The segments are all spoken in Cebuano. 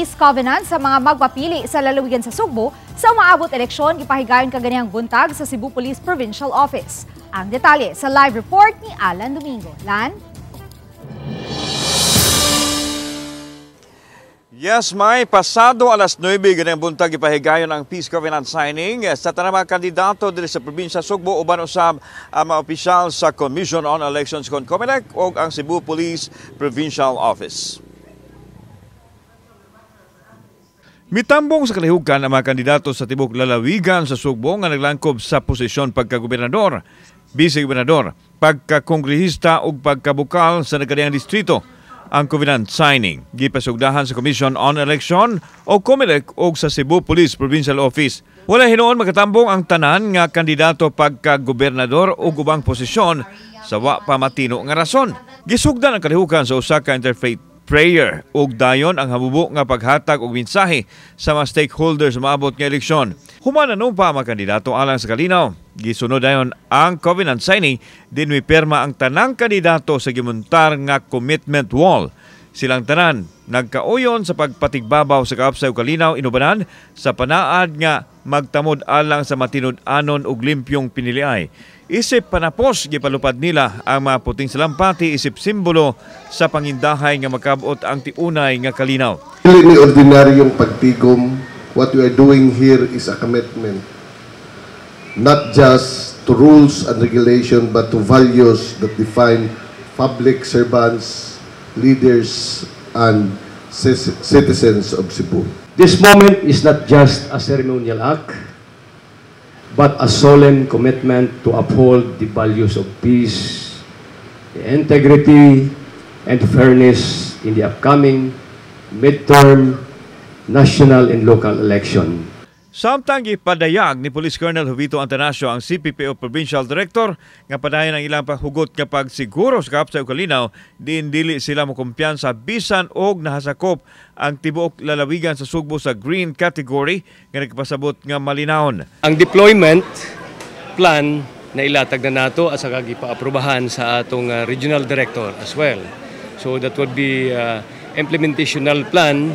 Peace Covenant sa mga magpapili sa lalawigan sa Sugbo sa umaabot eleksyon gipahigayon kaganihang buntag sa Cebu Police Provincial Office. Ang detalye sa live report ni Alan Domingo. Lan? Yes, may pasado alas 9 ganang buntag gipahigayon ang Peace Covenant signing sa tanang mga kandidato diri sa probinsya Sugbo uban usab ang mga opisyal sa Commission on Elections kon COMELEC ug ang Cebu Police Provincial Office. Mitambong sa kalihukan ang mga kandidato sa tibok lalawigan sa Sugbo nga naglangkob sa posisyon pagkagobernador, vice-gobernador, pagkakongrehista ug pagkabukal sa nagkadiyang distrito. Ang covenant signing gipasugdahan sa Commission on Election o COMELEC o sa Cebu Police Provincial Office. Wala hinuon makatambong ang tanan nga kandidato pagka-gobernador o ubang posisyon sa wa pa matino nga rason. Gisugdan ang kalihukan sa usa ka interfaith prayer ug dayon ang habubo nga paghatag og mensahe sa mga stakeholders maabot nga eleksyon. Human pa ang mga kandidato alang sa kalinaw. Gisunod dayon ang covenant signing din mipirma ang tanang kandidato sa gimuntar nga commitment wall. Silang tanan nagkauyon sa pagpatigbabaw sa kaapsay ug kalinaw inubanan sa panaad nga magtamod alang sa matinud-anon ug limpyong piniliay. Isip panapos gipalupad nila ang mga puting salampati isip simbolo sa pangindahay nga makabot ang tiunay nga kalinaw. Dili ni ordinaryong pagtigom. What we are doing here is a commitment, not just to rules and regulation, but to values that define public servants, leaders, and citizens of Cebu. This moment is not just a ceremonial act, but a solemn commitment to uphold the values of peace, integrity, and fairness in the upcoming midterm, national and local election. Samtang gipadayag ni Police Colonel Jovito Antanasio ang CPPO Provincial Director nga padayon ang ilang paghugot nga pagsiguro sa kaapsay ug kalinaw diin dili sila mokumpiyansa bisan og nahasakop ang tibuok lalawigan sa Sugbo sa green category nga nagpasabot nga malinawon. Ang deployment plan na ilatag na nato at saka gipaaprubahan sa atong regional director as well. So that would be implementational plan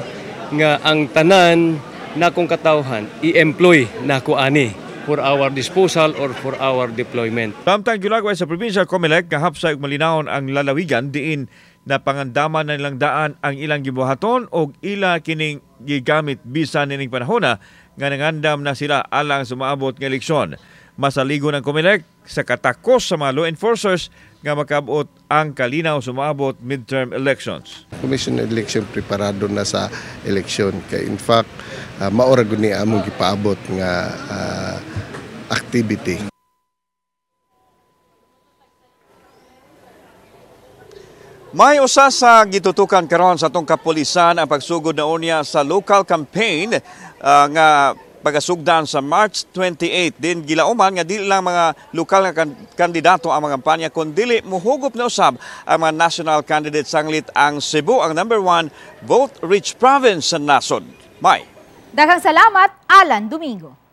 nga ang tanan na kong katawhan i-employ na ko ani for our disposal or for our deployment. Samtang gilagway sa probinsya COMELEC kahapsay ug malinawon ang lalawigan diin na pangandaman na nilang daan ang ilang gibuhaton og ila kining gigamit bisan nining panahona nga nangandam na sila alang sa maabot nga eleksyon. Masaligo ng COMELEC sa katakos sa mga law enforcers nga makabot ang kalinaw sa maabot midterm elections. Commission on Election preparado na sa eleksyon. Kay in fact, maura gud ni among gipaabot nga activity. May usa sa gitutukan karon sa atong kapulisan ang pagsugod na unya sa local campaign nga pagasugdan sa March 28. Din gilauman nga dili lang mga lokal nga kandidato ang mga kampanya kundi muhugop na usab ang mga national candidates sanglit ang Cebu ang number 1 vote rich province sa nasod. May. Daghang salamat, Alan Domingo.